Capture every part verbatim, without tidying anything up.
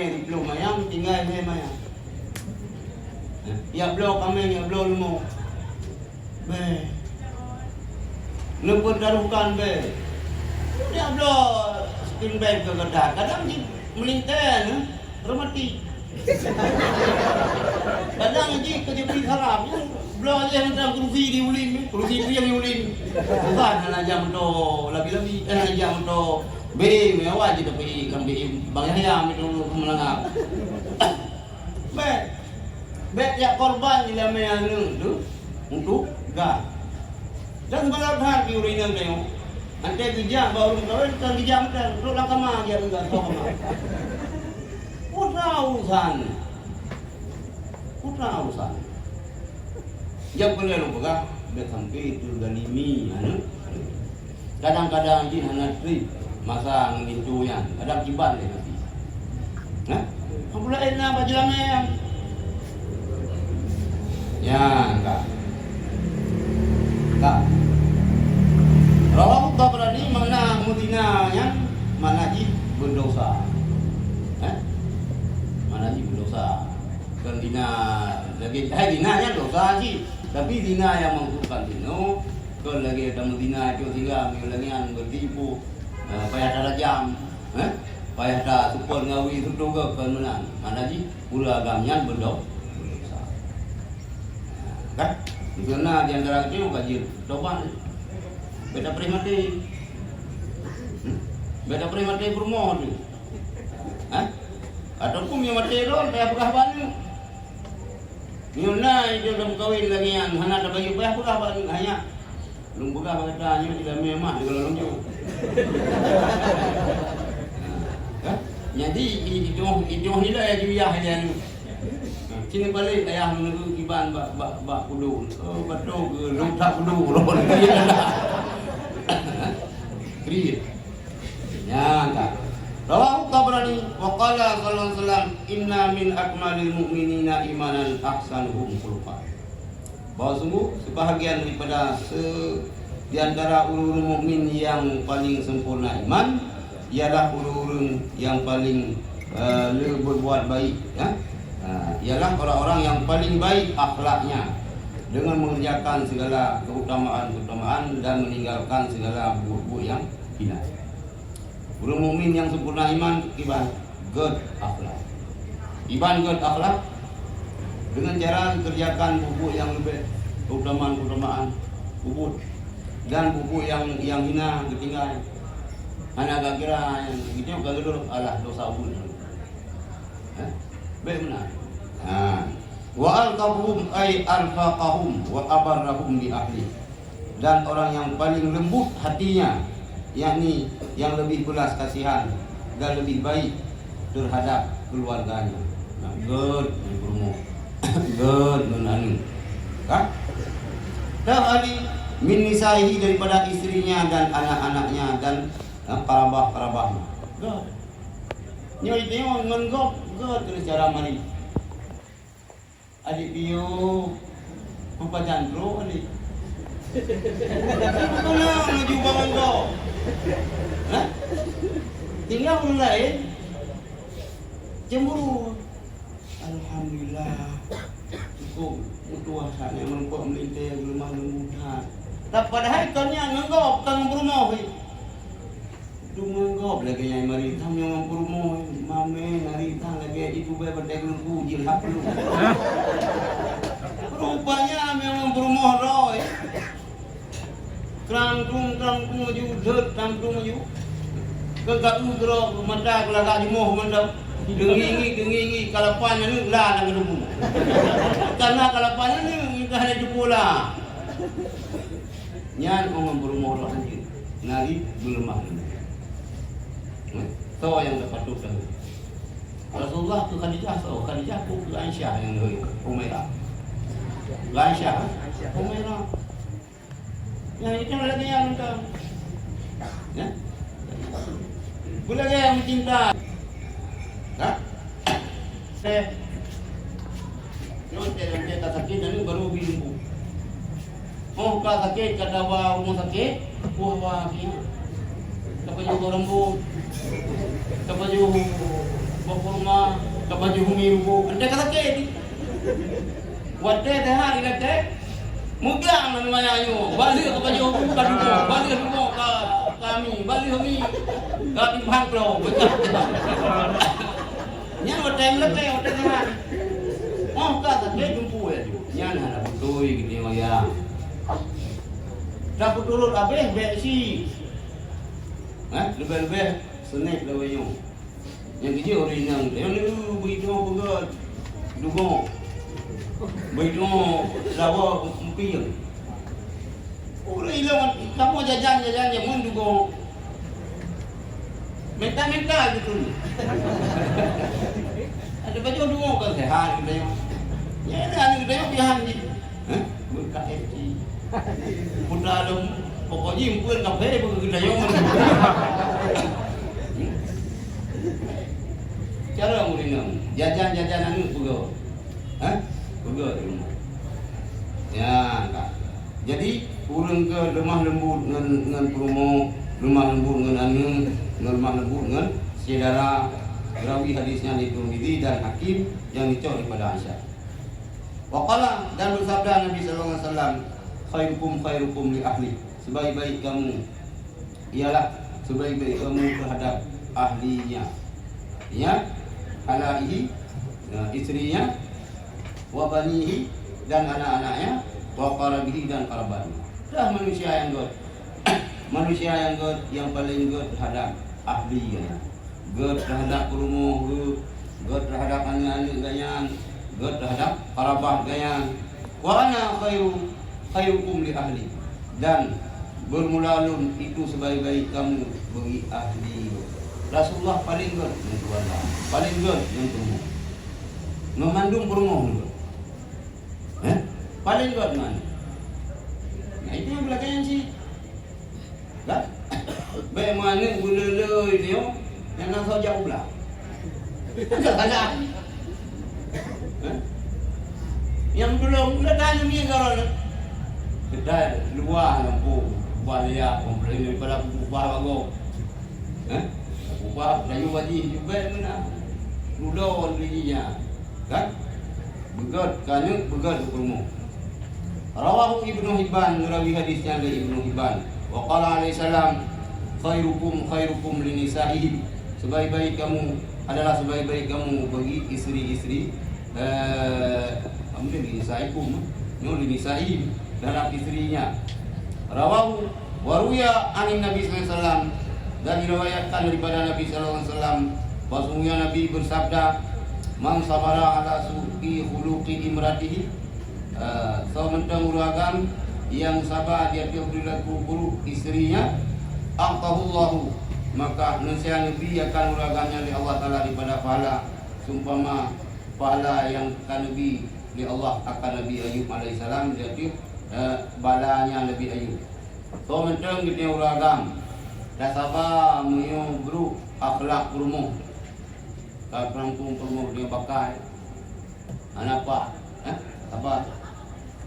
Siploh mayang, tinggai lhèe mayang. Jak bloe kaméng, jak bloe leumo. Bèe. Neupeutarôhkan bèe. Jak bloe spin bèe keu gata. Kadang jih meulintèe, reumatik. Kadang jih keu jeuet salam, bloe lhèe mantong keurusi di ulèe, keurusi pieng di ulèe. Bukan hana jak meuto labi-labi, eh, hana jak meuto B M, awai jih tapi kan B M Bang Yahya meuto meulangap. Bèk, bèk jak korban ileumèe aneuk teuh untuk gah. Dan seubalot that di ureueng inong tanyoe. Watèe geujak bak ureueng kawén, kon geujak mantong, trok lam kama, geujak keu gah, trok kama. Peue urusan? Peue urusan? Nyang peureulèe lôn peugah, bèk sampai teuzalimi aneuk. Kadang-kadang jih hana trép masa ngon linto nyan, kadang kiban lé mati. Nah, Abdullah na bak jeulamèe nyan. Nyan ka. Ka. Rawahu Tabrani, makna meuzina nyan, makna jih berdosa. Eh? Makna jih berdosa. Kon zina, lagèe, hai zina nyan dosa cit. Tapi zina nyang maksud ka zina, kon lagèe tameuzina cok singa, meunyoe lagèe nyan berarti peue, eh, payah tarajam, eh? Payah tasuphon ngawi sigoe, kon meunan. Makna jih ureueng agam nyan berdo-, berdosa. Kan? Di sana di antara kita ka jeuet tobat. Bèk tapreh maté. Hmm? Bèk tapreh maté peurumoh teuh. Hah? Ataupun meunyoe maté droe, payah peugah bak aneuk. Meunyoe na idéh lam kawén lagèe nyan, hana tabayeue, payah peugah bak aneuk, "Hai nyak, lôn peugah bak gata nyoe, ileumèe mak di golom nyoe." Hah? Jadi, i-, itoh, itoh nilai juyah ilèe aneuk. Sini balik ayah meunurot kiban bak, bak, bak kudo. Oh, betul ke? Lôn that kudo. Kriet. Nyan ka. Rawahu Tabrani, wa qala sallallahu alaihi wasallam, "Inna min akmalil mu'minina imanan ahsanuhum khuluqa." Bahwa sungguh sebahagian daripada se-, di antara ureueng-ureueng mukmin nyang paling sempurna iman, ialah ureueng-ureueng nyang paling, eh, le berbuat baik, ya. Ha, ialah orang-orang yang paling baik akhlaknya dengan mengerjakan segala keutamaan-keutamaan dan meninggalkan segala buet-buet yang hina. Ureueng mukmin nyang sempurna iman kiban gèt akhlak. Kiban gèt akhlak dengan cara geukerjakan buet-buet nyang leubeh keutamaan-keutamaan buet dan buet nyang, nyang hina geutinggai. Hana gakira nyang geutanyoe ka geudroe alah dosa buet. Eh? Bèk meunan. Ha. Wa altafuhum ay arfaqahum wa abarrahum bi ahli. Dan orang yang paling lembut hatinya, yakni yang lebih belas kasihan dan lebih baik terhadap keluarganya. Nah, gèt ngon peurumoh. Gèt ngon aneuk. Kan? Dan ahli min nisaihi daripada istrinya dan anak-anaknya dan, eh, qarabah-qarabahnya. Gèt. Nyoe tanyoe ngon gob, gèt keuneuk cara marit. Adik piôh, meupajan trok adik. Peue laju bangon gob? Hah? Tinggai ureueng laén cemburu. Alhamdulillah. Cukôp meutuwah saát nyan, meurumpok meulintèe, geuleumah leumbut that. Padahai kon nyan ngon gob, kon ngon peurumoh. Deungon gob lagèe nyan marit, tham nyoe ngon peurumoh, mamé marit, tham lagèe ibu bèe batèe geulungku jilhab lom. Rupanya memang peurumoh droe. Krang tung, krang tung laju, deuet, krang tung laju. Keu gatu keudroe, mata keulagak jumoh mantong. Deungi-ngi, deungi-ngi, kalapan aneuk la lam keudebu. Karena kalapan aneuk, ka hana jipula. Nyan ureueng peurumoh droe hanjeuet, nari beuleumah leumbut. Soe nyang teupatot lagèe nyan? Rasulullah keu Khadijah soe? Khadijah keu Aisyah nyang lheueh, Humairah. Keu Aisyah, Humairah. Nyang itu lagèe nyan mantong. Ya? Peue lagèe nyang meucinta. Ha? Eh. Nyoe teuh, teuh ka sakét, dan baru bi lumpuh. Oh, ka sakét, ka tawa rumoh sakét, puih wa ki. Tapajoh goh rambôt. Tapajoh Kurma, ka pajoh umi ruboh, entah ka sakét. Watèe teuhah di latèe, mugang ngon maya nyoe, baleuk ka pajoh ka dumo, baleuk dumo ka, ka mi, baleuk mi ka timbang klo, beutôi. Nyan watèe meulakèe, watèe teuhah. Oh, ka sakét jumpu ya. Nyan hana beutôi geutanyoe ya. Tapeuturot abéh bèk si. Eh, leubeh-leubeh seunek lawét nyoe. Nyang keujeuet ureueng inong, "Nyoe beuidong peugöt, dugo. Beuidong lawa meupieng." Ureueng inong kamoe jajan-jajan jameun dugo. Menta-menta gitu. Ada baju dugo kan sehat gitu ya. Ya, ada anu gitu ya, pilihan gitu. Hah? Buka F C. Putra lom, pokok jih meupeuen kaphé beu geudayong. Cara murinong, jajan-jajan anu peugah. Hah? Peugah di rumah. Ya, ka. Jadi, ureueng keu lemah lembut ngon, ngon peurumoh, lemah lembut ngon aneuk, ngon lemah lembut ngon syedara. Rawi hadis nyan di Tirmizi dan Hakim yang dicok daripada Aisyah. Wa qala, dan bersabda Nabi sallallahu alaihi wasallam, "Khairukum khairukum li ahli." Sebaik-baik kamu ialah sebaik-baik kamu terhadap ahlinya. Ya, alaihi, ya, istrinya, wa banihi, dan anak-anaknya, wa qarabihi, dan kerabatnya. Dah manusia yang gèt. Manusia yang gèt, yang paling gèt terhadap ahlinya. Gèt terhadap peurumoh geuh, gèt terhadap aneuk-aneuk geuh nyan, gèt terhadap kerabat geuh nyan. Wa ana khairu, khairukum li ahli. Dan bermula lôn itu sebaik-baik kamu bagi ahli lôn. Rasulullah paling gèt ngon keluarga, paling gèt ngon peurumoh. Ngon mandum peurumoh lôn. Eh? Paling gèt ngon. Nah, itu yang belakang sih. Kan? Bèk meuaneuk beuleu-leu nyoe, nyang na soe jak u blah. Kan salah. Hah? Nyang tulông, udah tanya mi kalau ni. Kedai luar lampu, ubah liak, komplain daripada aku ubah bagoe. Hah? Aku ubah, layu bajih, jubèk meunan. Dulo dirinya. Kan? Beugèt keu aneuk, beugèt keu peurumoh. Rawahu Ibnu Hibban, rawi hadis nyan lé Ibnu Hibban. Wa qala alaihi salam, "Khairukum khairukum li nisaihi." Sebaik-baik kamu adalah sebaik-baik kamu bagi isteri-isteri, eh, apa dia, li nisaikum, nyoe li nisaihim, terhadap isterinya. Rawahu Wa ruwiya anin Nabi sallallahu alaihi wasallam, dan diriwayatkan daripada Nabi sallallahu alaihi wasallam, bahwasanya Nabi bersabda, "Man sabara ala su'i khuluqi imratihi," eh, soe mantong ureueng agam nyang saba di ateueh perilaku buruk isterinya, "a'tahullahu," maka neusia neubi akan ureueng agam nyan lé Allah Taala daripada pahala seumpama pahala nyang ka neubi lé Allah akan Nabi Ayub alaihissalam, di ateueh, eh, balanya Nabi Ayub. Soe mantong geutanyoe ureueng agam, tasaba meunyoe brok akhlak peurumoh. Ka peurumoh, peurumoh geutanyoe bakai, hana paih, eh, saba.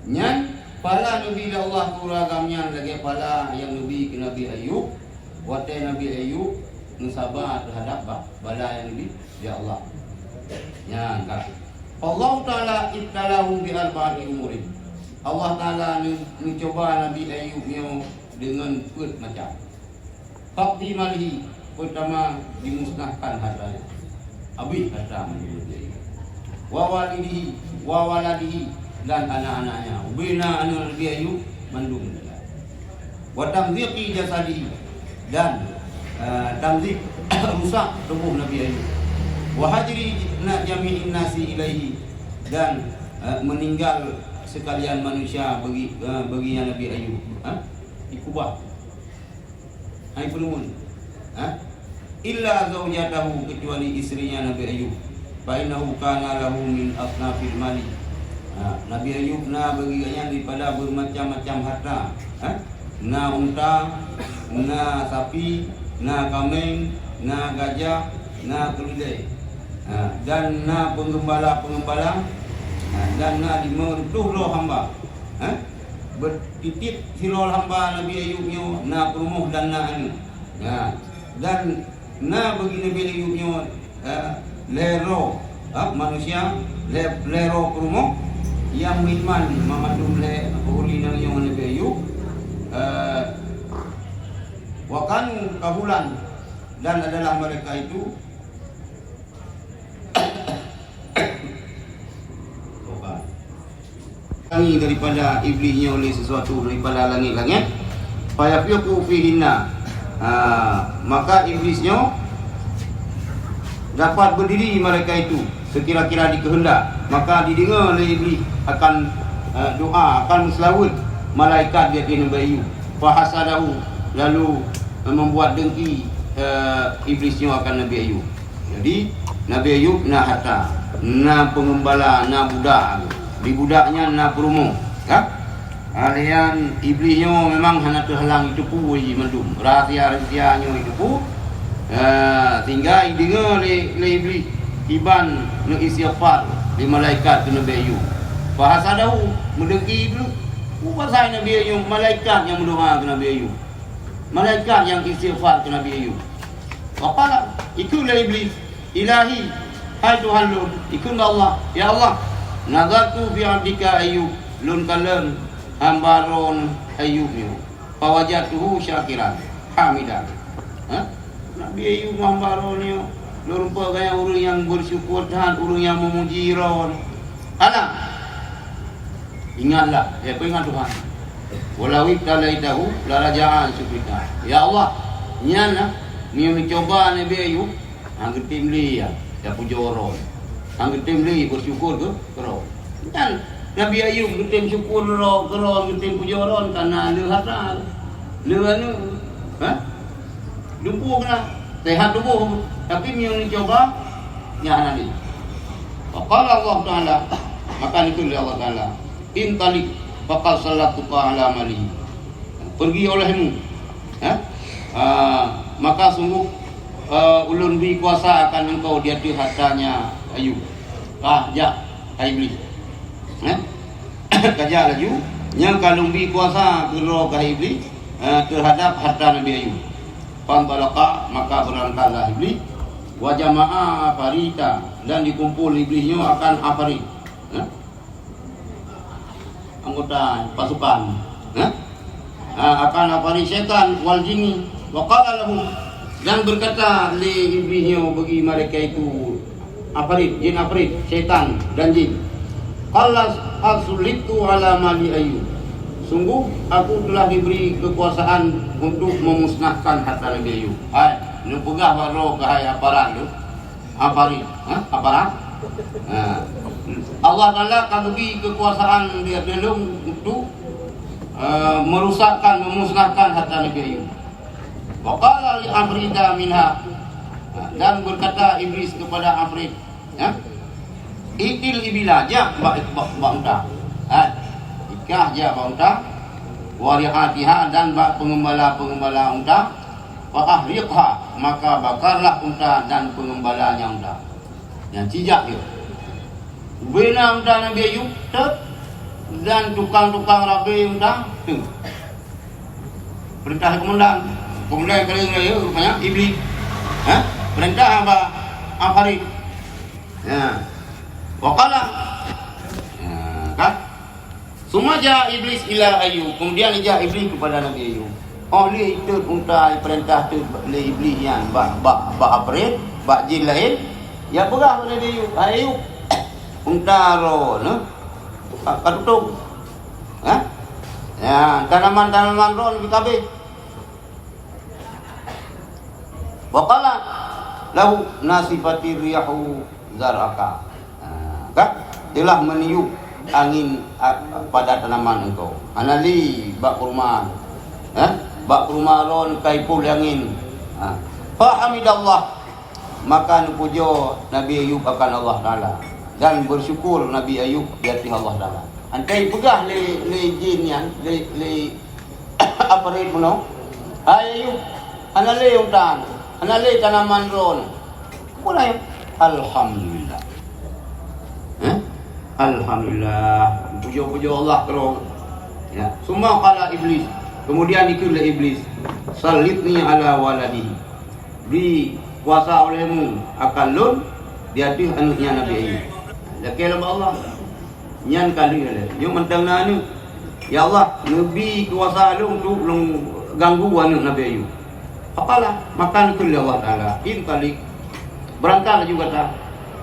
Nyan pahala neubi lé Allah keu ureueng agam nyan lagèe pahala nyang neubi keu Nabi Ayub, watèe Nabi Ayub neusaba teuhadap ba-, bala nyang neubi lé Allah. Nyan ka. Allah Taala ibtalahu bi arba'ati umurin. Allah Taala neu-, neucuba Nabi Ayub nyoe deungon peuet macam. Faqdi malihi, peutama dimusnahkan hartanya. Habéh harta mandum Nabi Ayub. Wa walidihi, wa waladihi, dan anak-anaknya. Ubena aneuk Nabi Ayub mandum meninggai. Wa tamziqi jasadihi, dan, eh, tamzik, rusak tubuh Nabi Ayub. Wa hajri na-, jami'in nasi ilaihi, dan, eh, meninggal sekalian manusia bagi, eh, baginya Nabi Ayub. Ha? Dikubah. Hai peunurun. Ha? Illa zaujatahu, kecuali istrinya Nabi Ayub. Fa innahu kana lahu min asnafil mali. Ha, Nabi Ayub na bagi gobnyan daripada bermacam-macam harta. Ha? Na unta, na sapi, na kaméng, na gajah, na keulidèe. Ha, dan na peungeumbala-peungeumbala, ha, dan na limong reutôh droe hamba. Ha? Beutitip sidroe hamba Nabi Ayub nyoe na peurumoh dan na aneuk. Ha, dan na bagi Nabi Ayub nyoe, eh, lhèe droe, ha, manusia, lhèe, lhèe droe peurumoh nyang meuiman mandum lhèe peue nyang nyoe Nabi Ayub, eh, wa kanu kahulan, dan adalah mereka itu Kami daripada iblis nyoe lé sesuatu daripada langét-langét, fayafiqu fihinna. Ha, maka iblis nyoe dapat berdiri mereka itu sekira-kira dikehendak. Maka didengar lé iblis akan, eh, doa, akan meuseulaweuet malaikat di ateueh Nabi Ayub. Fahasadahu, lalu, eh, membuat dengki, eh, iblis nyoe akan Nabi Ayub. Jadi, Nabi Ayub na harta, na peungeumbala, na budak. Di budak nyan na peurumoh, ka? Alian iblis nyoe memang hana teuhalang jiteupeue jih mandum. Rahsia-rahsia nyoe jiteupeue. Ha, sehingga jideungoe lé, lé iblis, iban neuistighfar lé malaikat keu Nabi Ayub. Fahasadahu, meudengki dulu. Peue pasai Nabi Ayub, malaikat nyang meudoa keu Nabi Ayub. Malaikat nyang istighfar keu Nabi Ayub. Wa qala, ikheun lé Iblis, "Ilahi, hai Tuhan lôn," ikheun bak Allah, "Ya Allah, nazartu fi abdika Ayub, lôn kalon hamba droen Ayub nyoe. Fawajadtuhu syakiran, hamidan." Ha? Nabi Ayub hamba droen nyoe, lôn rumpok gobnyan ureueng nyang beusyukur that, ureueng nyang meumuji droen. Alah, ingatlah, ya, peuingat Tuhan. "Walau ibtalaitahu laraja'an syukita." Ya Allah, nyan na, meunyoe neucuba Nabi Ayub, han geutem lé ya, ya pujoe droen. Han geutem lé beusyukur keu, keu droen. Nyan Nabi Ayub geutem syukur droen, keu droen, geutem pujoe droen, karena le harta, le aneuk. Ha? Lumpuh keunan, sehat tuboh, tapi meunyoe neucuba, nyan hana lé. Faqala Allah Taala, maka neukheun lé Allah Taala, "Intaliq, faqad sallattuka ala malihi." Pergi olehmu, eh? Ah, maka sungguh, eh, ulôn bri kuasa akan engkau di ateueh hartanya Ayub. Ka jak, hai Iblis. Eh? Ka jak laju, nyang ka lôn bri kuasa keudroe keu hai Iblis, eh, teuhadap harta Nabi Ayub. Fantalaqa, maka beurangkatlah Iblis, wa jama'a afarita, dan dikumpul Iblis nyoe akan afarit. Eh? Anggota pasukan. Eh? Ah, akan afarit syaitan wal jinni. Wa qala lahum, dan berkata lé Iblis nyoe bagi mereka itu, afarit, jin afarit, syaitan dan jin, "Qad sultittu ala mali Ayyub." Sungguh aku telah diberi kekuasaan untuk memusnahkan harta Nabi Ayub. Hai, neupeugah bak droe keuhai aparan tu, afarit, ha? Aparan. Ha. Allah Taala ka geubri kekuasaan di ateueh lôn untuk, eh, merusakkan, memusnahkan harta Nabi Ayub. Wa qala li afrita minha, dan berkata Iblis kepada Afrit, ya, "I'til ibila, jak bak, bak, bak unta." Ha, ikah jak bak unta, "wa ri'atiha," dan bak peungeumbala-peungeumbala unta, "fa ahriqha," maka bakarlah unta dan peungeumbala nyang unta. Nyang cijak nyoe. Ubena unta Nabi Ayub, teuk, dan tukang-tukang rabe unta, teuk. Perintah komandan, komandan kali raya rupanya Iblis. Ha? Perintah apa? Afarit. Ya. Wa qala. Ya, kan? Summa jaa Iblis ila Ayub. Kemudian ijak Iblis kepada Nabi Ayub. Oh, lheueh itot unta ipeurintah teuk lé Iblis nyan bak, bak, bak Afrit, bak jin laén. Ya peugah bak Nabi Ayub, "Hai Ayub, unta droeneuh ka, ka tutong. Ha? Ya, tanaman-tanaman droeneuh ka habéh." Wa qala lahu nasifatir riyahu zar'aka. Ha, kan? Telah meniup angin, a, pada tanaman engkau. Hana lé bak kurma. Ha? Bak kurma droen ka ipoh lé angin. Ha. Fa hamidallah. Maka neupujoe Nabi Ayub akan Allah Taala dan bersyukur Nabi Ayub di ateueh Allah Taala. Antai peugah lé, lé jin nyan, lé, lé Afarit bunoe, "Hai Ayub, hana lé unta, hana lé tanaman droeneuh." Peue na nyan? "Alhamdulillah." Eh? "Alhamdulillah." Pujoe-pujoe Allah keudroe. Ya. Summa qala Iblis. Kemudian dikheun lé Iblis, "Sallitni ala waladihi." Bri kuasa olehmu akan lôn di ateueh aneuëk nyan Nabi Ayub. Lakée lom bak Allah. Nyan ka lheueh lé. Nyoe mantong na aneuëk. Ya Allah, neubi kuasa lôn untuk lôn ganggu aneuëk Nabi Ayub. Faqala, maka neukheun lé Allah Taala, "Intaliq, beurangkat laju gata.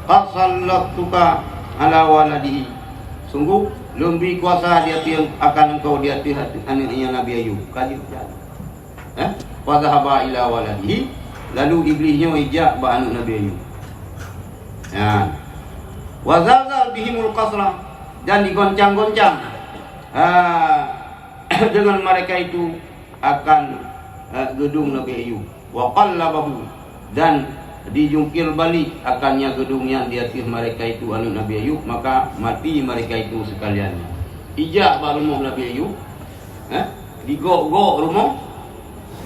Qad sallattuka ala waladihi. Sunggoh lôn bri kuasa di ateueh, akan engkau di ateueh aneuëk nyan Nabi Ayub." Ka jeuet. Eh? Fa dhahaba ila waladihi, lalu Iblih nyoe ijak bak aneuëk Nabi Ayub. Nyan. Wa zalzala bihimul qasra, dan digoncang-goncang, ha, dengan mereka itu akan, eh, geudong Nabi Ayub. Wa qallabahu, dan dijungkir balik akannya geudong nyan di ateueh mereka itu aneuëk Nabi Ayub, maka mati mereka itu sekalian. Ijak bak rumoh Nabi Ayub, eh, digok-gok rumoh,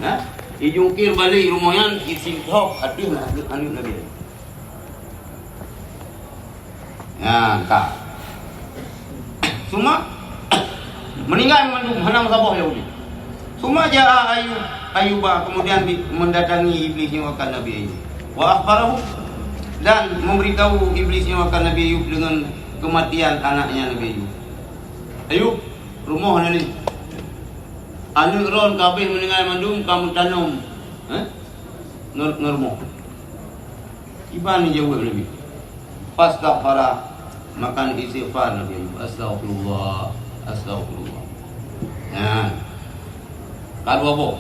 eh, dijungkir balik rumoh nyan, isintoh ateueh aneuëk Nabi Ayub. Nyan ka. Suma meuninggai mandum, hana meusaboh Yahudi. Suma jaa Ayub, Ayuba, kemudian di, mendatangi Iblih nyoe akan Nabi Ayub. Wa akhbarahu, dan memberitahu Iblih nyoe akan Nabi Ayub dengan kematian anaknya Nabi Ayub. "Ayub, rumoh na lé. Aneuëk droen ka habéh meuninggai mandum, ka meutanom, eh, ngeur-, ngeureumoh." Iban jaweueb Nabi. Fastaghfara, maka istighfar Nabi Ayub. "Astaghfirullah, astaghfirullah." Nah, ka dua boh.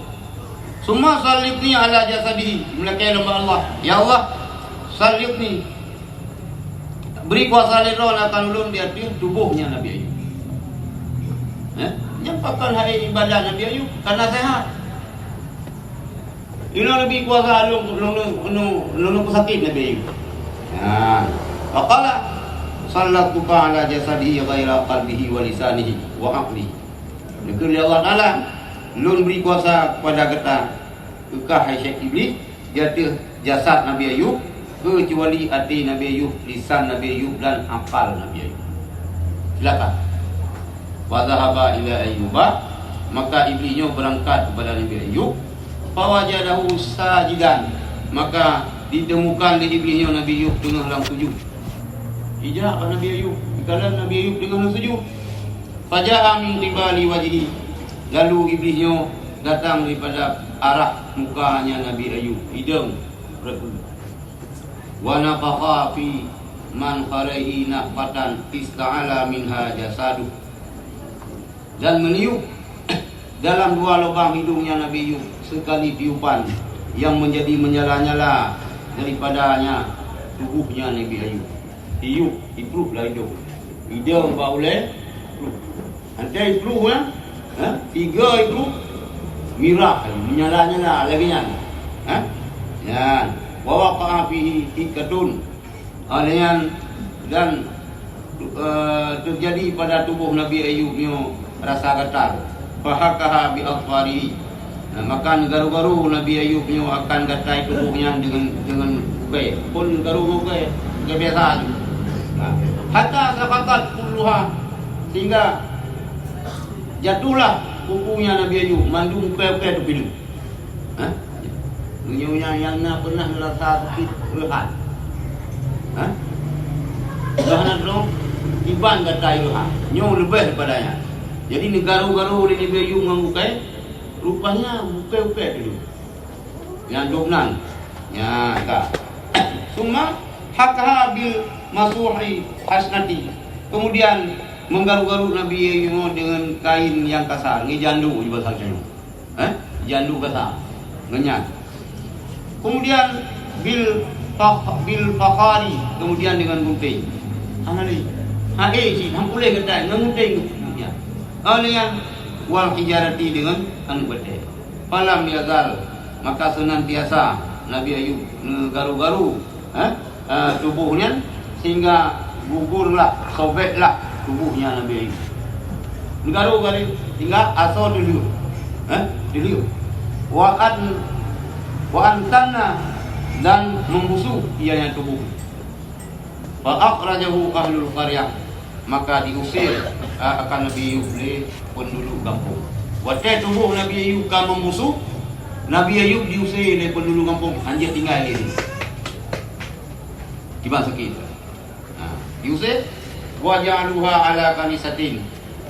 "Summa sallitni ala jasadihi." Meulakée lom bak Allah, "Ya Allah, sallitni, bri kuasa lé droe akan ulôn di ateueh tuboh nyan Nabi Ayub." Eh? Nyan pakon hai ibadah Nabi Ayub, karena sehat. Inoe Nabi kuasa lôn, lôn, lôn, lôn, lôn sakét Nabi Ayub. Nah, faqala, "Sallattuka ala jasadihi ghaira qalbihi wa lisanihi wa aqlihi." Neukheun lé Allah Taala, "Lôn bri kuasa kepada gata, keu kah hai Syekh Iblih, di ateueh jasad Nabi Ayub, keucuali até Nabi Ayub, lisan Nabi Ayub, dan akal Nabi Ayub." Silakan. Wa dhahaba ila Ayyuba, maka Iblih nyoe beurangkat kepada Nabi Ayub. Fa wajadahu sajidan, maka ditemukan lé Iblih nyoe Nabi Ayub teungoh lam sujud. Ijak bak Nabi Ayub, ikalon Nabi Ayub teungoh lam sujud. Faja'a min qibali wajhi, lalu Iblih nyoe datang daripada arah mukanya Nabi Ayub, idong, rot. Wa nafakha fi mankharihi nafkhatan ista'ala minha jasaduh. Dan meniup dalam dua lubang hidungnya Nabi Ayub sekali tiupan yang menjadi menyala-nyala daripadanya tubuhnya Nabi Ayub. Tiup, ipluh lah idong. Idong bak ulée, pluh. Antai pluh, eh? Ha? Tiga pluh, mirah, menyala-nyala lagée nyan. Ha? Nyan. Wa waqa'a fihi hikkatun. Oleh nyan, dan, eh, terjadi pada tubuh Nabi Ayub nyoe rasa gatal. Fahakaha bi adfarihi. Nah, maka neugaru-garu Nabi Ayub nyoe akan gatai tuboh nyan deungon, deungon ukée. Pun garu ngon ukée, ukée biasa tu. Nah, hatta saqatat kulluha, sehingga jatuhlah kukunya Nabi Ayub, mandum ukée-ukée teupileung. Hah? Meunyoe nyang, nyang na pernah rasa sakét reuhat. Hah? Reuhat droe, iban gatai reuhat. Nyoe leubeh daripada nyan. Jadi, neugaru-garu lé Nabi Ayub ngon ukée, rupanya ukée-ukée teuh. Nyang dum nan. Nya, ka. Summa hakaha bil masuhi hasnati. Kemudian, menggaru-garu Nabi Ayub dengan kain yang kasar. Ngi jandu di bahasa Aceh. Eh? Jandu kasar. Ngon nyan. Kemudian, bil fakh-, bil fakhari. Kemudian dengan gunting. Hana lé. Ha, eh, cit, hang puléh geutai, ngon gunting. Kemudian. Kemudian, wal hijarati dengan aneuëk batée. Falam yazal, maka senantiasa Nabi Ayub neugaru-garu, eh, eh, tuboh nyan, sehingga gugurlah, sobeklah tubohnya Nabi Ayub. Neugaru-garu sehingga asoe teulheueh, eh, teulheueh. Wa an, wa antanna, dan membusuk ianya tuboh. Fa akhrajahu ahlul qaryah, maka diusir, a, akan Nabi Ayub lé penduduk gampông. Watée tuboh Nabi Ayub ka membusuk, Nabi Ayub diusir lé penduduk gampông, hanjeuet tinggai lé. Kiban sakét. Ha, Yusuf, "Wa ja'aluha ala kanisatin,"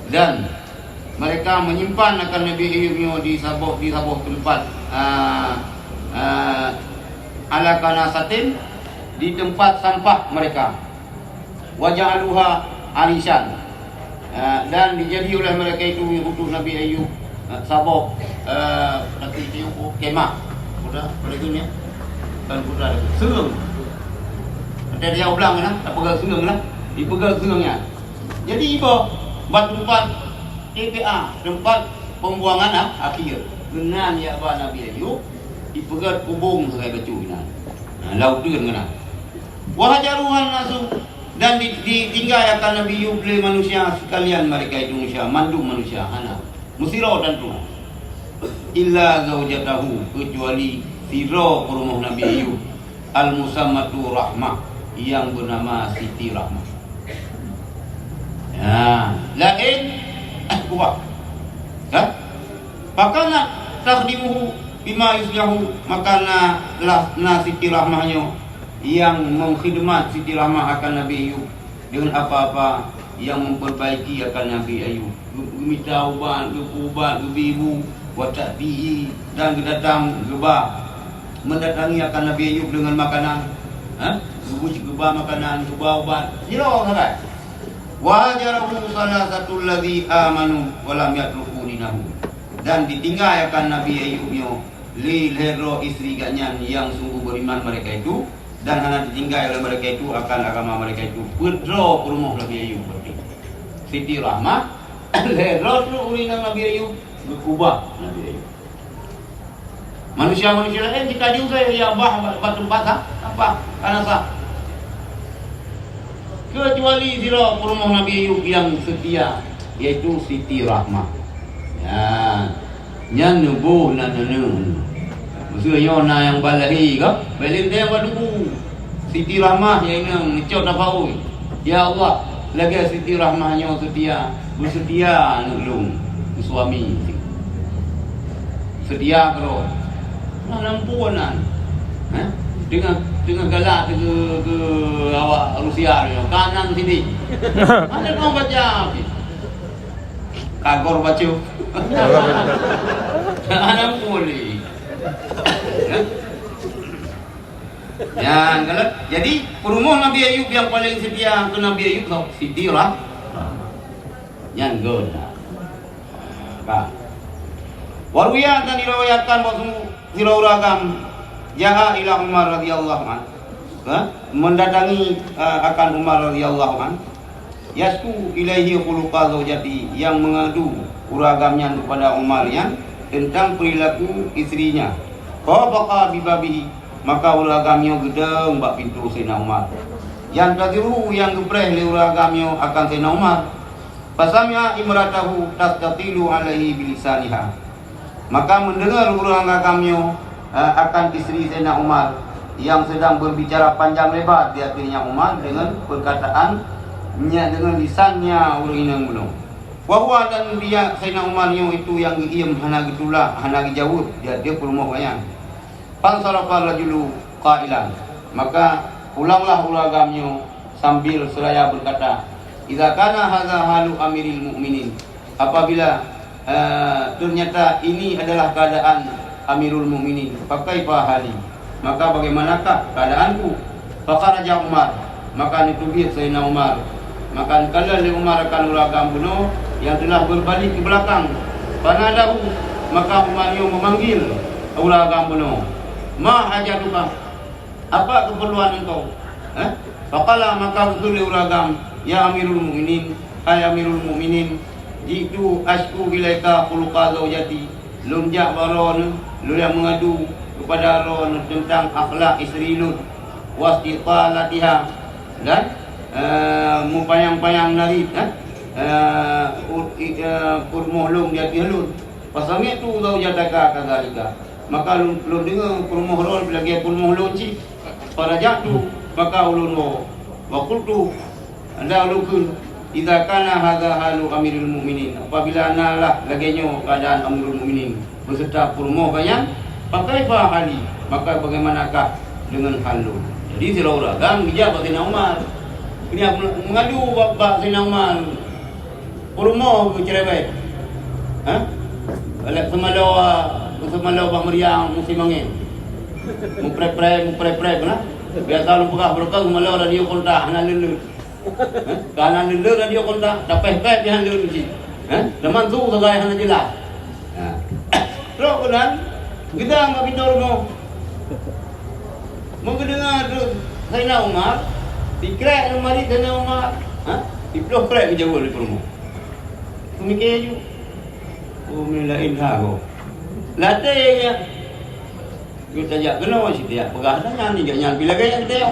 dan mereka menyimpan akan Nabi Ayub nyoe di saboh, di saboh tempat, ah, ah, ala kanisatin, di tempat sampah mereka. "Wa ja'aluha arishan." Ah, dan dijadi oleh mereka itu untuk Nabi Ayub, ah, saboh, ah, Nabi Ayub kemah. Kuda, apa lagi ni? Bukan kuda lagi. Seureueng. Ada dia ulang lah, tak pegang seureueng lah. Dipegang seureueng nyan. Jadi iba bak tempat T P A, tempat pembuangan, ah, akhir. Keunan ya ba Nabi Ayub, dipeugét kubong sagai bacut inan. Nah, lam uteuen keunan. "Wa hajaruhan nasu," dan di, ditinggai akan Nabi Ayub lé manusia sekalian, mereka itu manusia, mandum manusia hana. Meusidroe tantu. "Illa zaujatahu," kecuali sidroe peurumoh Nabi Ayub, "al-musammatu Rahmah," yang bernama Siti Rahmah. Ya, laén kubah. Kan? "Fakanat takhdimuhu bima yuslihu," maka na, lah, na Siti Rahmah nyoe yang mengkhidmat Siti Rahmah akan Nabi Ayub dengan apa-apa yang memperbaiki akan Nabi Ayub. Geu-, geumita ubat, geupeuubat, geubri bu, wa ta'tihi, dan geudatang geuba, mendatangi akan Nabi Ayub dengan makanan. Ha? Geubu-, geuba makanan, geuba ubat. Sidroe sagai. "Wa hajarahu salasatul ladzi amanu wa lam yatruku dinahu." Dan ditinggai akan Nabi Ayub nyoe lé lhée droe istri gobnyan nyang sungguh beriman mereka itu, dan hana ditinggai oleh mereka itu akan agama mereka itu. Peuet droe peurumoh Nabi Ayub berarti. Siti Rahmah, lhée droe ureueng inong Nabi Ayub, geukubah Nabi Ayub. Manusia-manusia laén jika diusai ya bah bak, bak tempat sah, apa? Kana sah. Kecuali sidroe peurumoh Nabi Ayub yang setia, yaitu Siti Rahmah. Ya. Nyan neuboh nan neuneuk. Meuseu nyoe na nyang ba lahé ka, bèk lé teuntèe nyang ba tubu. Siti Rahmah nyang inong neucok tapaui. Ya Allah, lagèe Siti Rahmah nyoe seutia, beuseutia aneuk lôn keu suami. Seutia keudroe. Nah, lampu nan. Hah? Teungoh, teungoh galak keu, keu awak Rusia nyoe, kanan sini. Mana kau baca? Kagor baca. Anak boleh. Ya. Nyan, kalau jadi peurumoh Nabi Ayub yang paling setia ke Nabi Ayub, Siti Rah-, nyan geuh. Ka. Waruya dan diriwayatkan bahwa sidroe ureueng agam jaa ila Umar radhiyallahu anhu. Ha? Mendatangi, eh, akan Umar radhiyallahu anhu. Yasku ilaihi khuluqa zaujati, yang mengadu ureueng agam nyan kepada Umar nyan tentang perilaku istrinya. Fa baqa bi babihi, maka ureueng agam nyoe geudong bak pintoe Saidina Umar. Yantaziruhu, yang geupreh lé ureueng agam nyoe akan Saidina Umar. Fasami'a imratahu tastatilu alaihi bilisaniha. Maka mendengar ureueng agam nyoe, eh, akan istri Saidina Umar yang sedang berbicara panjang lebar di akhirnya Umar dengan perkataan nya, dengan lisannya ureueng inong bunoe. Wa huwa, dan dia Saidina Umar nyoe itu yang geuiem hana geutulak, hana geujaweueb di ateueh peurumoh nyan. Fansarafa rajulu qailan, maka pulanglah ureueng agam nyoe sambil seraya berkata, "Idza kana hadza halu amiril mukminin," apabila, eh, ternyata ini adalah keadaan Amirul Mukminin, "fa kaifa hali, maka bagaimanakah keadaanku?" Fakharaja Umar, maka neuteubiet Saidina Umar. Maka neukalon lé Umar akan ureueng agam bunoe nyang telah berbalik ke belakang. Fanadahu, maka Umar nyoe memanggil ureueng agam bunoe, "Ma hajatuka? Apa keperluan engkau?" Eh? Faqala, maka geukheun lé ureueng agam, "Ya Amirul Mukminin, hai Amirul Mukminin, ji'tu asyku ilaika khuluqa zaujati." Lôn jak bak droeneuh, lôn jak meungadu keupada droeneuh teuntang akhlak istri lôn, wastitalatiha, dan, eh, meupanyang-panyang narit, eh, eh, u-, i-, eh, peurumoh lôn di ateueh lôn. Fasami'tu zaujataka kadzalika. Maka lôn, lôn deungoe peurumoh droeneuh lagèe peurumoh lôn cit. Faraja'tu, maka ulôn woe. Wa qultu, Anda ulôn kheun, "Idza kana hadza halu Amirul Mukminin," apabila na lah lagèe nyoe keuadaan Amirul Mukminin beserta peurumoh gobnyan, "fa kaifa hali?" Maka bagaimanakah deungon hal lôn? Jadi sidroe ureueng agam geujak bak Saidina Umar. Geujak meungadu bak, bak Saidina Umar. Peurumoh geuceurewet. Ha? Lheueh seumalo, seumalo bak meuria musim angén. Mupreh-preh, mupreh-preh, nah. Biasa ureueng peugah barokon seumalo radio kontak hana leuleut. Ha? Ka hana leuleut radio kontak, tapéh-péh pih hana leuleut cit. Ha? Teuma su sagai hana jeulaih. Ha. Trok keunan, geudang bak pintoe rumoh. Meugeudeunger treuk Saidina Umar, sikrek lamari Saidina Umar, ha? Siploh krek geujaweueb lé peurumoh. Peumiké ju, "Oh, meunan laén that goe." Latée nyan. Geujak keunoe sitiap peugah nyan, nyan pih lagée nyan teuh.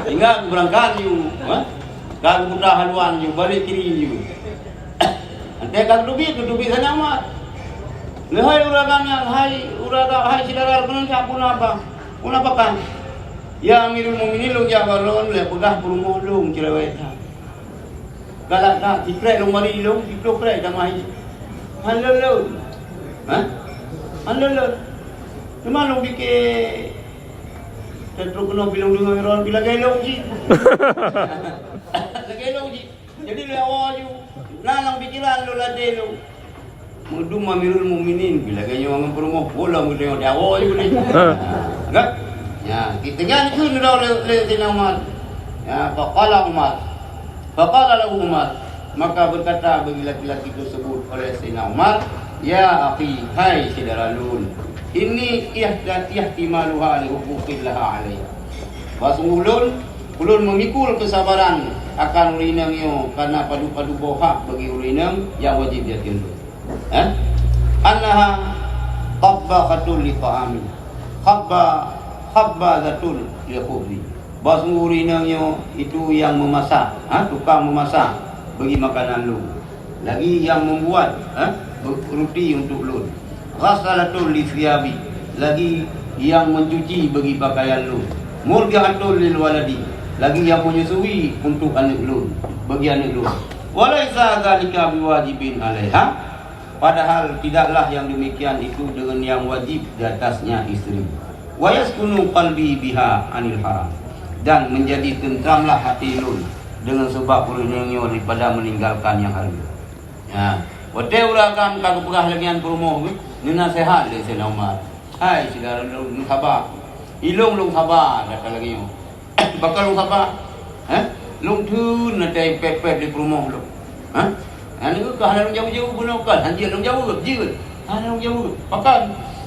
Tinggai geubeurangkat ju, ha? Ka geuputa haluan ju, balek kiri ju. Watée ka geuteubiet, geuteubiet Saidina Umar. Lé hai ureueng agam nyan, hai ureueng agam, hai syedara lôn, peue na, peue na pakan? Ya Amirul Mukminin, lôn jak bak droeneuh lé peugah peurumoh lôn ceurewet that. Galak that, sikrek lôn bari lôn, siploh krek tamah. Hana leuleut. Ha? Hana leuleut. Teuma lôn pike, trok keunoe pih lôn deungoe droe pih lagée lôn cit. Lagée lôn cit. Jadi lé awai ju, na lam pikeran lôn ladée lôn. Meudum Amirul Mukminin, bila geutanyoe ngon peurumoh, boh lom geutanyoe di awai ju lé. Kan? Ya, kita nyan kheun lé, lé Saidina Umar. Ya, faqala Umar. Faqala lahu Umar. Maka berkata bagi laki-laki tersebut oleh Saidina Umar, "Ya akhi, hai syedara lôn, inni ihta-, ihtimaluha li huquqillaha alayya." Bahwa sungguh lôn, ulôn memikul kesabaran akan ureueng inong nyoe karena padub-padub boh hak bagi ureueng inong nyang wajéb di ateueh lôn. Eh? Annaha tabbakhatun li ta'ami. Khabba-, khabbazatun li khubzi. Bahwa sungguh ureueng inong nyoe itu nyang memasak, ha, tukang memasak bagi makanan lôn. Lagi nyang membuat, eh, ruti untuk lôn. Ghassalatul li thiyabi, lagi nyang mencuci bagi pakaian lôn. Murdi'atul lil waladi, lagi nyang menyusui untuk aneuk lôn, bagi aneuk lôn. Wa laisa dzalika biwajibin 'alaiha, padahal tidaklah yang demikian itu dengan yang wajib di atasnya istri. Wa yaskunu qalbi biha 'anil haram, dan menjadi tentramlah hati lôn dengan sebab ureueng inong nyoe daripada meninggalkan yang haram. Ha, watée ureueng agam ka geupeugah lagée nyan peurumoh geuh, neunaseuhat lé Saidina Umar, "Hai syedara lôn, lôn saba. Ilôn lôn saba gata lagée nyoe." "Pakon lôn saba? Heh? Lôn theun watée pép-pép di peurumoh lôn. Heh? Aneuk keuh hana lôn jaweueb-jaweueb bunoe kon, hanjeuet lôn jaweueb, jeuet. Hana lôn jaweueb. Pakon?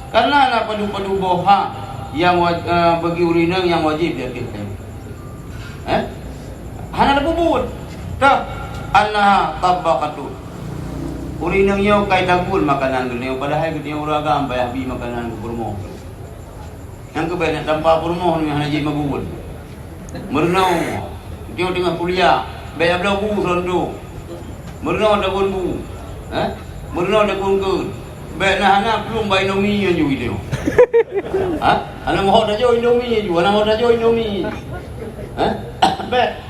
Karena na padub-padub boh hak nyang wa-, eh, bagi ureueng inong nyang wajéb di ateueh tanyoe." Heh? Hana tapeubuet. Toh, annaha tabbakhatun. Ureueng inong nyoe ka itagun makanan geutanyoe, padahai geutanyoe ureueng agam payah bi makanan keu peurumoh. Nyang keubai na tampa peurumoh nyang hana jeuet meubuet. Meurunoe, geutanyoe teungoh kuliah, bék bloe bu seureueng tu. Meurunoe tagun bu. Heh? Meurunoe tagun keue. Bék na hana plueng bak Indomie nyan ju geutanyoe. Ha? Hana meuhot tajo Indomie ju, hana meuhot tajo Indomie. Ha? Bék.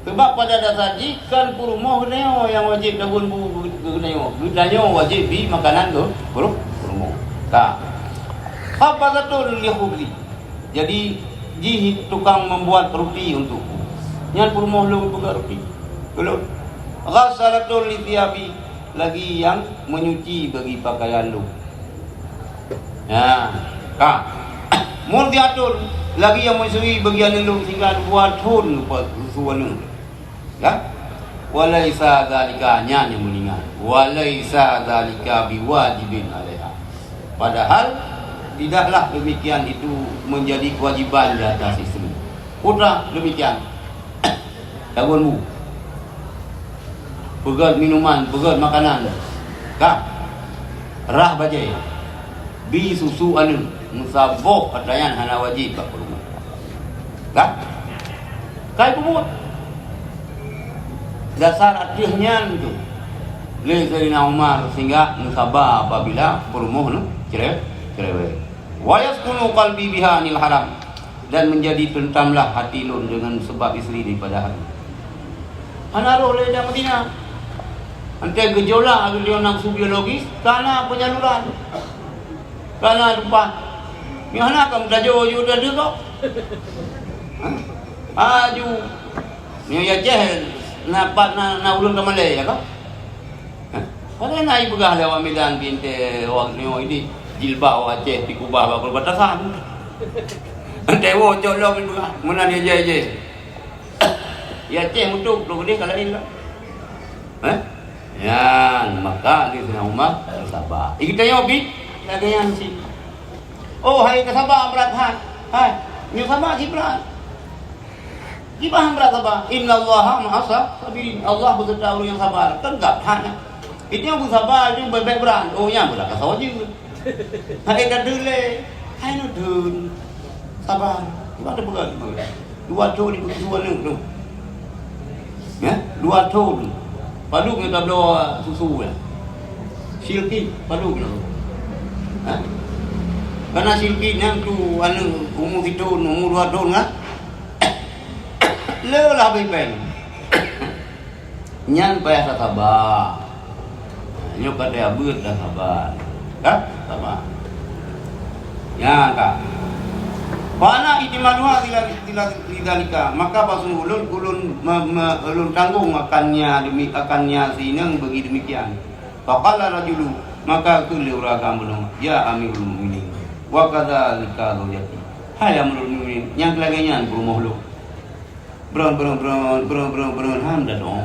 Sabab pada dasar jih kon peurumoh geutanyoe nyang wajéb tagun bu geutanyoe. Geutanyoe wajéb bi makanan keu peurumoh, peurumoh. Ka. Khabbazatun li khubzi. Jadi, jih tukang membuat ruti untukku. Nyan peurumoh lôn peugah ruti keu lôn. Ghassalatul li thiyabi, lagi nyang menyuci bagi pakaian lôn. Nah, ka. Murdi'atun, lagi nyang meusui bagi aneuk lôn sehingga dua thon lupa susu aneuk. Ya? Walaisa dzalika, nyan nyang meuningat. Walaisa dzalika biwajibin 'alaiha. Padahal tidaklah demikian itu menjadi kewajiban di atas istri. Putra demikian. Tagun bu. Peugöt minuman, peugöt makanan. Ka. Rhah bajée. Bi susu aneuk. Meusaboh ata nyan hana wajéb bak peurumoh. Ka. Ka ipeubuet. Dasar ateueh nyan tu lé Saidina Umar sehingga meusaba apabila peurumoh nyoe cere-, cerewet. Wa yaskunu qalbi biha 'anil haram, dan menjadi tentramlah hati lôn dengan sebab istri daripada haram. Hana roh lé lam Madinah. Antai geujola geulion nafsu biologis, kana penyaluran. Kana tumpah. Nyoe hana ka meutajô yue dan deungoe. Aju. Nyoe ya Aceh na pat na, na ulôn ka malèe ya ka? Hah? Padahai na ipeugah lé awak Medan, bintée awak nyoe ini jilbab awak Aceh dikubah bak perbatasan. Entah wo cok lom ipeugah. Meunan ya jai-jai. Ya Aceh mutuk, lôn keudeh ka laén lah. Eh? Nyan, maka di Saidina Umar saba. Ikeu tanyoe bit lagèe nyan cit. Oh, hai ka saba brat hai. Hai, nyoe saba cit brat. Kiban brat saba. Innallaha ma'as sabirin. Allah beserta ureueng nyang sabar. Kan gap that nyan. Itu nyang beusaba itu bèk-bèk brat. Oh, nyan brat ka sawa jeuet. Hai ka deuh lé, hai nyoe deuh. Sabar. Ibarat peugah, dua thon ibu susu aneuk tu. Ya, dua thon. Padub nyoe tabloe susu ya. Silki, padub nyoe. Ha? Karena silki nyan tu aneuk umur sithon, umur dua thon kan? Le lah bèk-bèk. Nyan payah tasaba. Nyoe ka teuabeuet dan saba. Ka? Saba. Nyan ka. Fa ana i'timaduha lila-, lila-, lidzalika. Maka bahwasanya ulôn, ulôn me-, me-, ulôn tanggong akan nya demi, akan nya sineung bagi demikian. Faqala rajulu, maka kheun lé ureueng agam bunoe, "Ya Amirul Mukminin, wa kadzalika zaujati." Hai Amirul Mukminin, nyang lagèe nyan peurumoh lôn. Bron, bron, bron, bron, bron, bron, han dadong.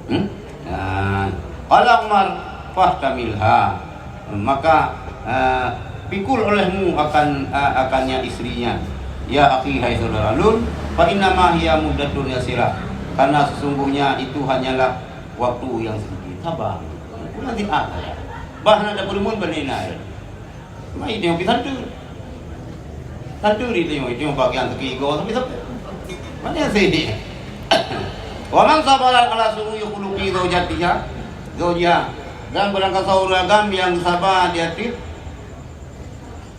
Hmm? Nah, qala Umar, "Fahtamilha." Maka, eh, pikul olehmu akan, eh, akannya istrinya. Ya akhi, hai saudara lôn, fa innama hiya muddatun yasirah. Karena sesungguhnya itu hanyalah waktu yang sedikit. Sabar. Nanti apa ya? Bah na dapur mun bani na. Mai tengok pi santu. Santu di tengok, tengok bagian sekigo sampai sampai. Mana sih? Wa man sabara ala su'i khuluqi zaujatiha, zaujiha. Dan barang kasa ureueng agam nyang saba di ateueh,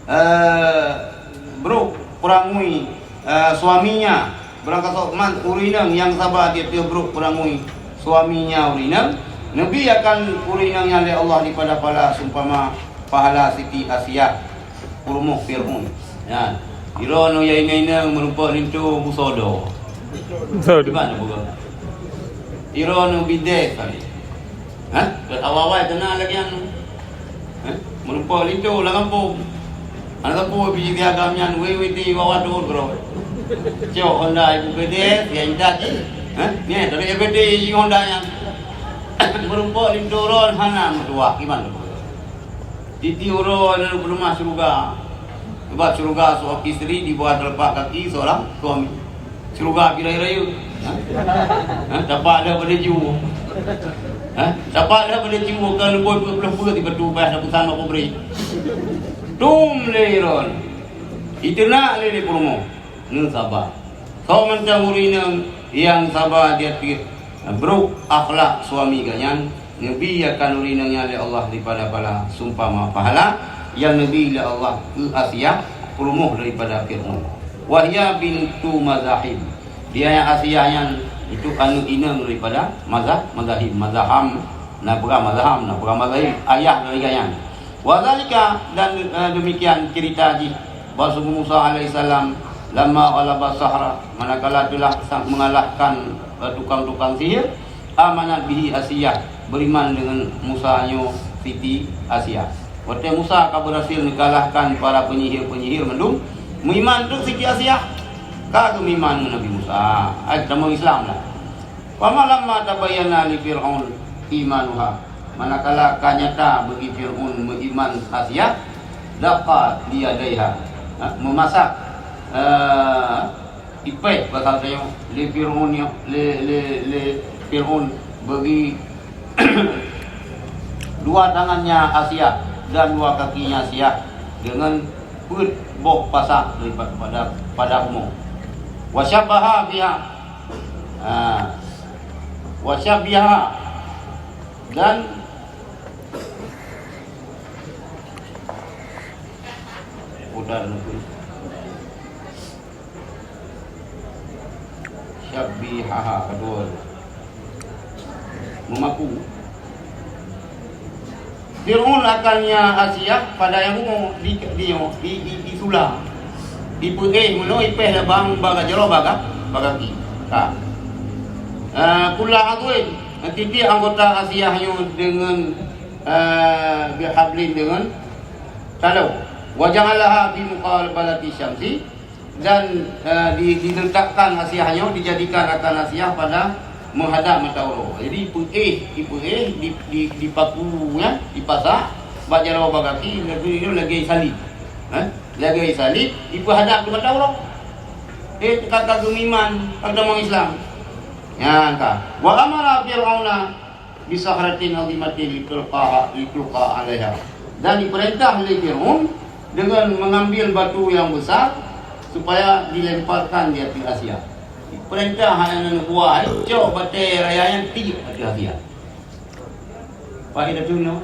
eh, brok peurangui, eh, suaminya. Barang kasa man ureueng nyang saba di ateueh brok peurangui suaminya ureueng nyang, Nabi akan ureueng nyang lé Allah dipada pahala seumpama pahala Siti Asiah. Peurumoh Fir'aun. Nyan. Droeneuh ya inong-inong meurumpok linto busodo. Busodo. Di mana buka? Droeneuh bideh kali. Hah? Awai-awai kena lagi anu. Hah? Meurumpok linto lam gampông. Aneuk sapeue biji piagam nyan, wei-wei di bawah dua droe. Cok Honda ibu P D S, ya intat jih. Hah? Ni, tadi P D S Honda nyan. Meurumpok linto ron hana meutuah. Gimana? Titi uroe dan peuleumah syeuruga. Sebab syeuruga seorang isteri di bawah telapak kaki seorang suami. Syeuruga pi rayeuk-rayeuk. Ha? Ha? Dapat dah pada jiwoe. Ha? Dapat dah pada jiwoe, kan leubeh peuet ploh peuet di batu paih dah pesan mak pabrik. Tum lé ron. Iteunak lé lé peurumoh. Ngon saba. Soe mantong ureueng inong nyang saba di ateueh brok akhlak suami geuh nyan, neubi akan ureueng inong nyan lé Allah daripada pahala seumpama pahala nyang neubi lé Allah keu Asiah, peurumoh daripada Fir'aun. Wa hiya bintu Mazahim. Dia nyang Asiah nyan itu aneuk inong daripada Mazah-, Mazahim, Mazaham, na peugah Mazaham, na peugah Mazahim, ayah dari geuh nyan. Wa dzalika, dan, eh, demikian cerita jih, bahwa sungguh Musa alaihissalam, lamma ghalaba sahara, manakala telah sa-, mengalahkan, eh, tukang-tukang sihir, amanat bihi Asiyah, beriman dengan Musa nyoe Siti Asiah. Watée Musa ka berhasil mengalahkan para penyihir-penyihir mandum, meuiman teuk Siti Asiah, ka geumeuiman ngon Nabi Musa, ai tamong Islam lah. Fama lamma tabayyana li Fir'aun imanuha, manakala ka nyata bagi Fir'aun meuiman Asiah, daqa liyadaiha, ha, meumasak, eh, ipéh basa tanyoe, lé Fir'aun nyoe, lé, lé, lé Fir'aun bagi dua tangannya Asiah dan dua kakinya Asiah dengan peuet boh pasak daripada, pada, pada bumoe. Wa syabbaha biha, ha, wa syabbiha, dan pudar negeri. Syabbihaha, kedua. Meumaku. Fir'aun akan nya Asiah pada nyang bumoe di, di, di, di, di sula. Ipeuéh meunoe, ipéh lam bak jaroe bak, bak gaki. Ka. Eh, kula adwin, tieb-tieb anggota Asiah nyoe deungon, eh, bihablin deungon taloe. Wa ja'alaha fi muqabalati syamsi, dan, eh, di-, diletakkan Asiah nyoe, dijadikan akan Asiah pada menghadap mata uroe. Jadi, ipeuéh, ipeuéh, di, di, dipaku, ya, dipasak bak jaroe bak gaki, lagèe, lagèe salib. Eh? Lagèe salib, ipeuhadap keu mata uroe. Eh, ka, ka geuiman, ka tamong Islam. Nyan ka. Wa amara Fir'auna bi sakhratin 'azimatin litulqa, litulqa 'alaiha. Dan dipeurintah lé Fir'aun deungon mengambil batu yang besar supaya dilemparkan di ateueh Asiah. Dipeurintah hana neubuah, cok batèe raya nyan tiek ateueh Asiah. Pak, ida teunoe.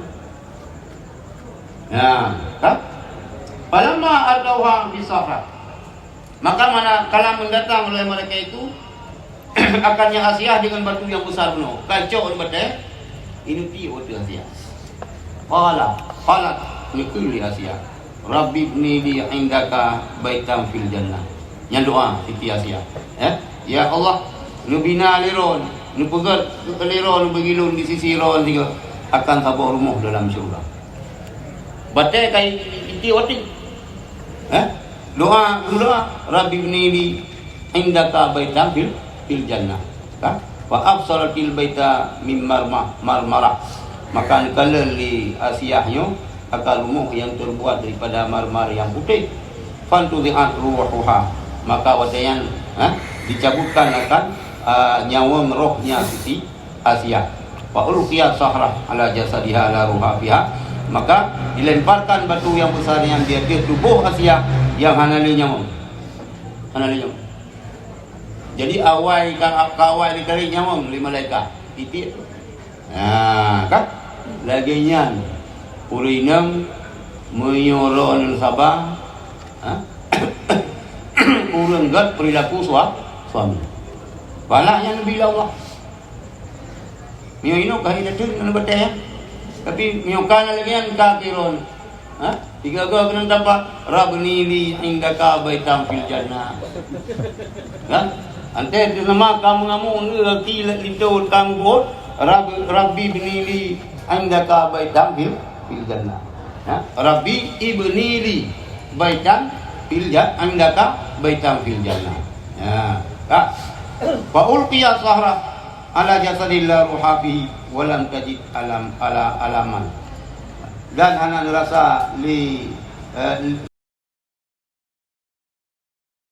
Ya, kan? Falamma alqauha fi sakhra. Maka manakala mendatang oleh mereka itu, akannya Asiah dengan batu yang besar bunoe. Ka cok di batèe, ineuk tiek ateueh Asiah. Qala, qalat, neukheun lé Asiah, "Rabbi ibni li 'indaka baitan fil jannah." Nyan doa Siti Asiah. Ya, "Ya Allah, neubina lé droe, neupeugèt lé droe, neubagi lôn di sisi droe sigoe akan saboh rumoh dalam syeuruga." Batèe ka itiek watèe. Eh? Doa, doa, "Rabbi ibni li 'indaka baitan fil, fil jannah." Kan? "Fa absaratil baita min marmah, marmarah." Maka neukalon lé Asiah nyoe akan rumoh nyang teubuat daripada marmar nyang putéh. "Fantuzi'at ruhuha." Maka watèe nyan, ha, dicabutkan akan, ah, nyawöng rohnya Siti Asiah. "Fa ulqiyas sakhra 'ala jasadiha la ruha fiha." Maka dilemparkan batu yang besar nyan di ateueh tuboh Asiah yang hana lé nyawöng. Hana lé nyawöng. Jadi awai ka, ka awai ditarék nyawöng lé malaikat. Titik tu. Ha, kan? Lagèe nyan. Ureueng inong meunyoe droeneuh saba, ha? Ureueng gèt perilaku sua-, suami. Pahala nyan neubi lé Allah. Meunyoe inoe ka hina teuk ngon batèe, tapi meunyoe ka na lagèe nyan ka keu droeneuh. Ha? Tiga go keunan tampak, "Rabbi ibni li 'indaka baitan fil jannah." Kan? Antée teuma ka meungamong ngon gaki lintô ka mubuet, "Rabb-, Rabbi ibni li 'indaka baitan fil, fil jannah." Ha? "Rabbi ibni li baitan fil ja-, 'indaka baitan fil jannah." Ya, ka. "Fa ulqiyas sakhra 'ala jasadihi la ruha fihi wa lam tajid alam, ala, alaman." Dan hana neurasa lé, eh,